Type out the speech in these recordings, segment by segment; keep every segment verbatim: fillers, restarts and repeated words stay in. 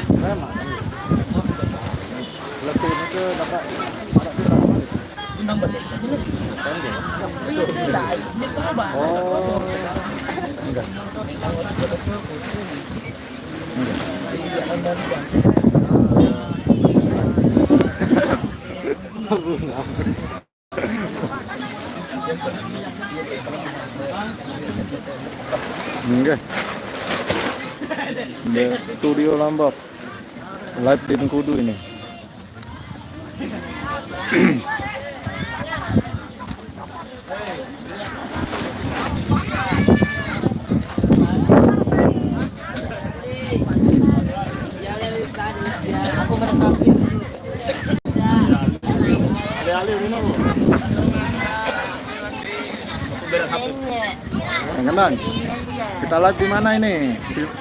Sama. Lepas itu dapat, dapat kita balik. Undang balik aja lu. Pendek. Iya, itu lah. Ini apa? Oh. Enggak. Enggak. Nggih. Nggih, studio Lombok. Live di Mengkudu ini. Yang kenal. Kita live di mana ini?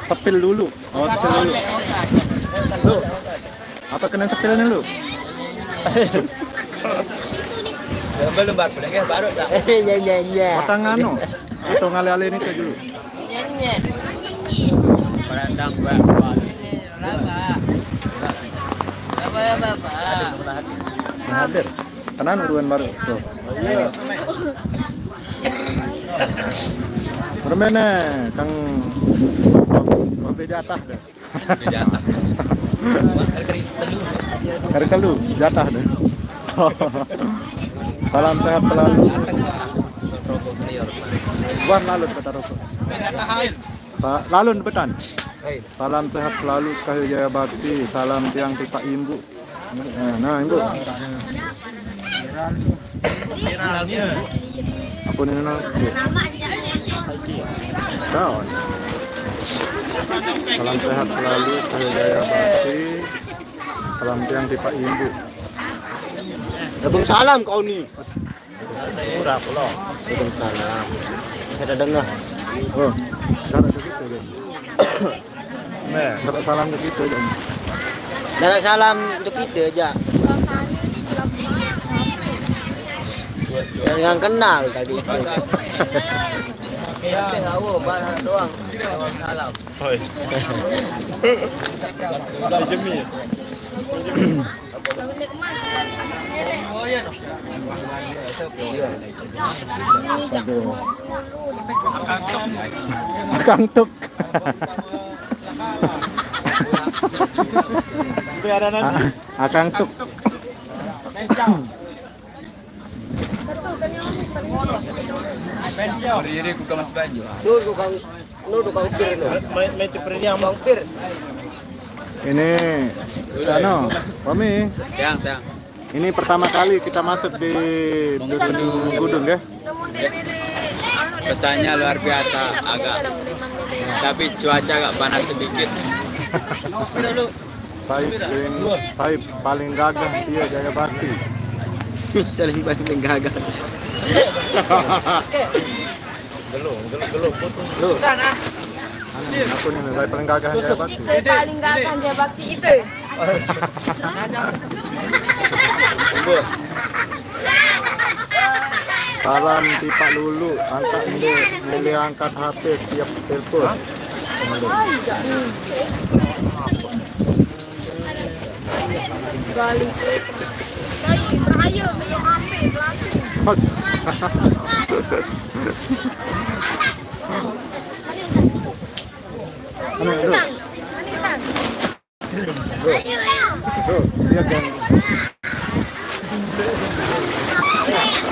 Sepil dulu. Oh, sepil dulu. Lu. Apa kena sepil ni lu? Belum baru lagi baru dah. Eh, ya, ya, ya. Matang anu. Atau ngalih-alih ni ke dulu. Nyanyi. Berandang, Mbak. Berapa? Berapa ya, Bapak? Hadir. Tenan uruan baru tu. Permen eh, kang. Kopi jatah deh. Kopi jatah. Kari telu. Kari telu, jatah deh. Salam sehat selalu. Buat lalu kata rokok. Sa- lalu betan. Salam sehat selalu, Sekahil Jaya Bakti. Salam tiang tipak imbu. Nah, nah, imbu. Apa ni, nah? Kawan. Salam sehat selalu, Sekahil Jaya Bakti. Salam tiang tipak imbu. Abang salam kau ni. Murah pula. Waalaikumsalam. Saya dah dengar. Oh, dah ada kita je. Nah, dapat salam ke kita je. Dah nak salam untuk kita je. Jangan kenal tadi. Kita tahu barang doang. Salam. Oi. Jemi. Aduh. Akang Tuk. Akang Tuk. Hari ini aku kemas baju. Tu tukang, tu tukang pir tu. Mai, mai tu pir ni, Abang. Tukang pir. Ini, anu, Pami. Siang, siang. Ini pertama kali kita masuk di Dusun Gudung, ya. Pesannya luar biasa, agak, tapi cuaca agak panas sedikit. Saib paling, Saib paling gagah dia Jaya Bakti. Saib paling gagah. Belum, belum, belum putus. Lu. Anu, aku ni Saib paling gagah Jaya Bakti. Saya paling gagah Jaya Bakti itu. Salam tipak lulu, angkat ndek, nilai angkat H P tiap telepon. Balik. Kai, bahaya ni H P, berlasu. Mas. Anu, anu. Bro, bro, dia gang.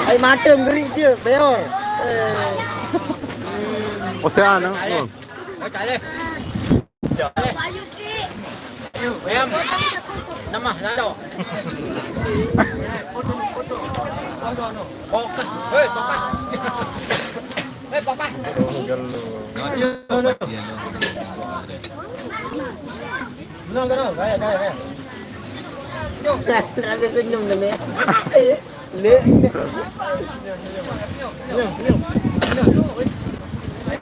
Ai mata mengeri dia, beor. Ocean, no? Bro. Ayam. Nama, lalu. Fokus. Hei, fokus. Hei, fokus. Terlalu senyum tu ni. Le.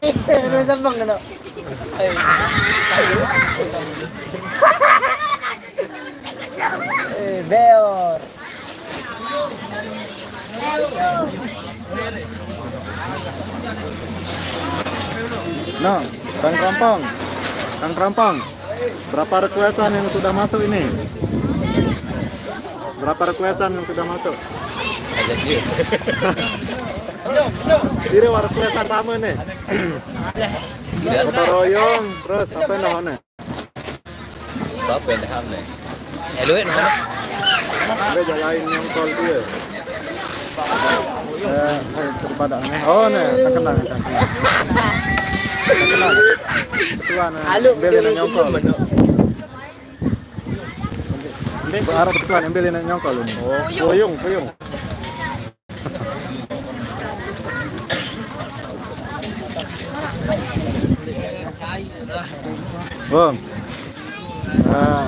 Terus sambung kena. Eh, beor. No, Kang Kerompong. Kang Kerompong. Berapa requestan yang sudah masuk ini? Berapa requestan yang sudah masuk? Ada dia. Ini requestan tamu nih. Gotong royong, terus apa namanya? Apa yang dah nih? Eh, lu, eh, mana? Ada jalan nyongkol dia. Eh, eh, terpada nih. Oh, nih, tak kenal, tak kenal. Tak kenal. Tuan, eh, ambil yang nyongkol. Ini arah betulan, ambil yang nyongkol ini. Oh, puyung, puyung. Bang. Ah,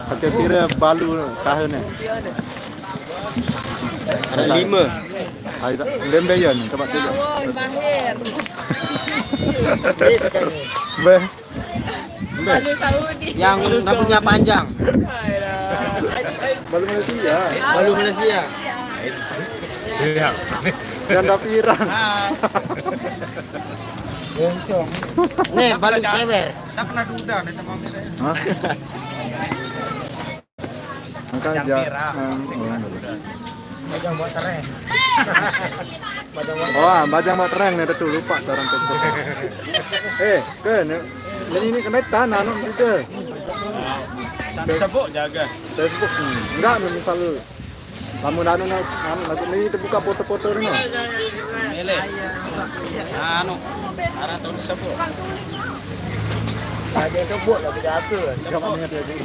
pakai tira balu tahan ni. Ada lima. Hai tak, lembeyan tempat tu. Lawan, mahir. Beh. Beh. Balu Saudi. Yang rambutnya panjang. Alah. Balu Malaysia. Balu Malaysia. Iya. Janda pirang. Nih, balu sewer. Tak pernah duda nih, teman. Hah? Angkat. Bajang ja-, pirang. Em, oh. Bajang buat tereng. Bajang buat. Oh, ah, bajang buat tereng nih, betul, lupa orang Facebook. Eh, ke, nih, ini, ini kena tan, anu, situ. Nah, tak disebut jaga. Facebook, hmm. Enggak, nih, misal, lamun anu, nih, anu, lagu ini terbuka foto-foto nih, no. Milih. Anu, arah tahun disebut. Ada yang sebut lah, kita atur. Jangan ingat ya, Cik.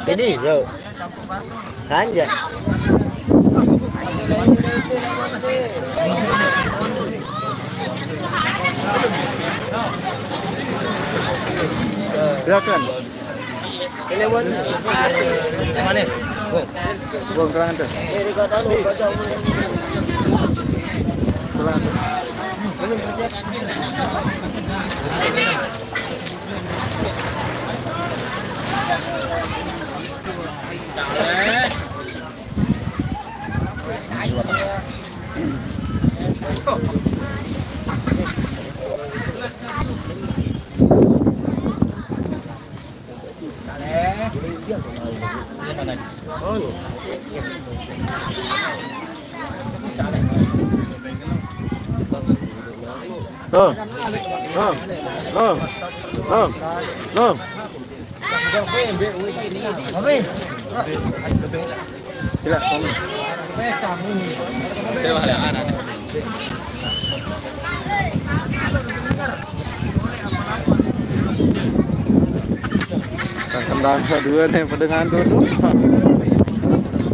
Jadi, yo. Kanja. Ya kan? Ini mana? Bung. Bung, kelangan tu. Kelangan tu. Tuh. Tuh. Tuh. Tuh. Tuh. Sila, kamu. Dia malah anak. Kan kendang kedua nih, pedengan dulu.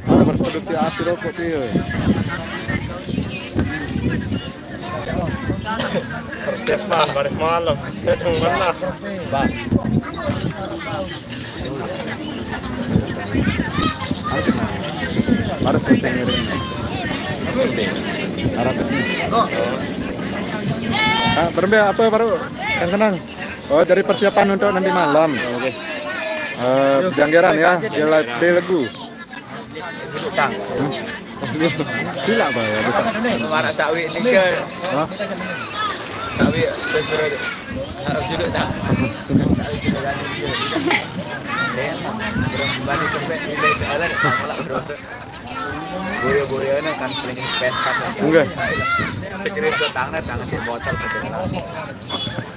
Mana berproduksi api rokok dia. Persiapan baris malam. Yang mana? Bang. Baru selesai ngirim. Harap sih. Ah, berembe apa baru? Yang senang. Oh, jadi persiapan untuk nanti malam. Oke. Eh, janggeran ya, dia la-, dia legu. Duduk, Kang. Hmm? Sila apa ya, bisa? Marak sawit ni ke? Hah? Sawit, terus, terus. Harus duduk tak? Balik tempat ni, tak malah, bro. Boya-boya ni kan paling space kan. Enggak. Segera ke tangan, tangan di botol, betul.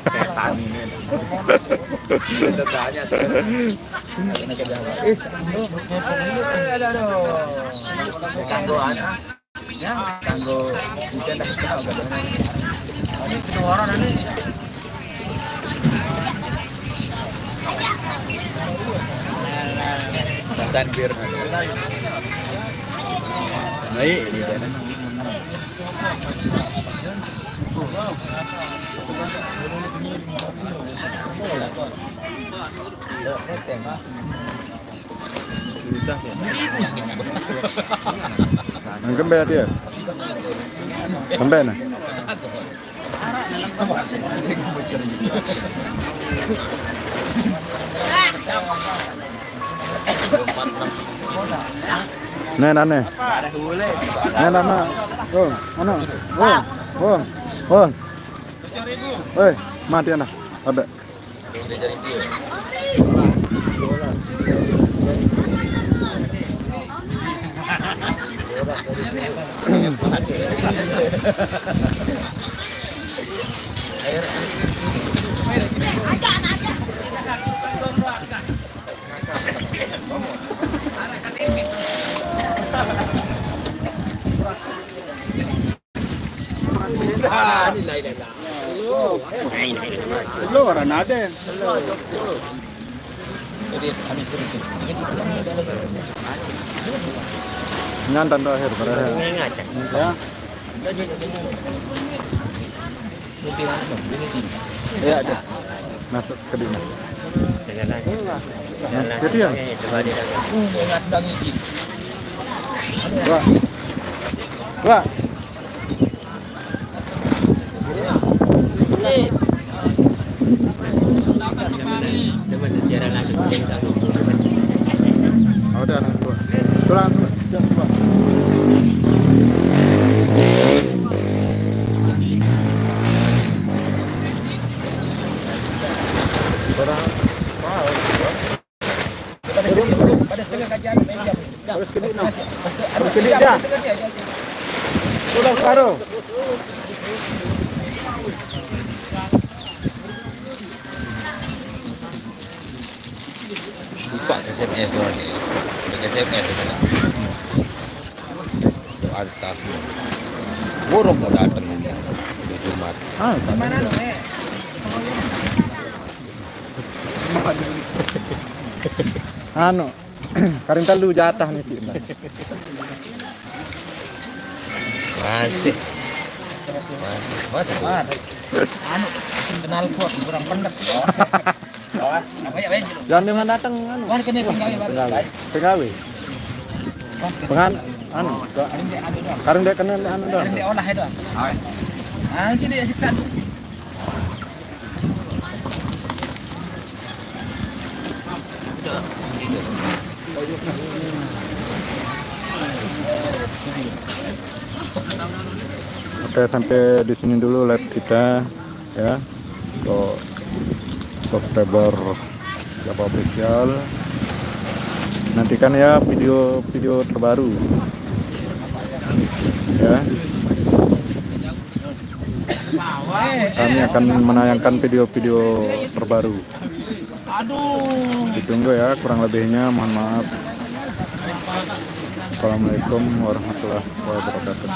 Setan ini. Itu banyak tuh. Eh. Kanggo anak. Ya, kanggo hujan dah. Ini suara ini. Rasan bir. Baik, ini kan. Nang kembe dia. Kembe nah. Nih, nah, nih. Nih, nah, nah. Oh, mana? Oh, oh, oh. Eh, mati anak. Ada. Lo orang ada. Nyantan terakhir, terakhir. Ya. Ya, ada. Masuk ke dina. Nah, jadi ya. Wah. Wah. Oh, udah, nah, dua. Tulang, tulang. Pada setengah kajian, main jam. Terus kena, nah. Terus kena dah. Sudah separuh. Lupa S M S tu ni. Ada S M S tu. Doa tetapi. Borong mau datang ni. Di Jumat. Ah, mana tu, eh? Anu, karing telu jatah ni sih. Masih. Masih. Masih. Anu, kenal pot, kurang pendek. Jangan dengan datang anu. Wan kena penggawe baru. Penggawe. Penggawe. Pengan anu. Karing dia anu dah. Karing dia kena anu dah. Karing dia olah dah. Ah, sini dia siksa tu. Oke, sampai di sini dulu live kita, ya. Untuk subscriber Java Official. Nantikan ya video-video terbaru. Ya. Kami akan menayangkan video-video terbaru. Ditunggu ya, kurang lebihnya mohon maaf. Assalamualaikum warahmatullahi wabarakatuh.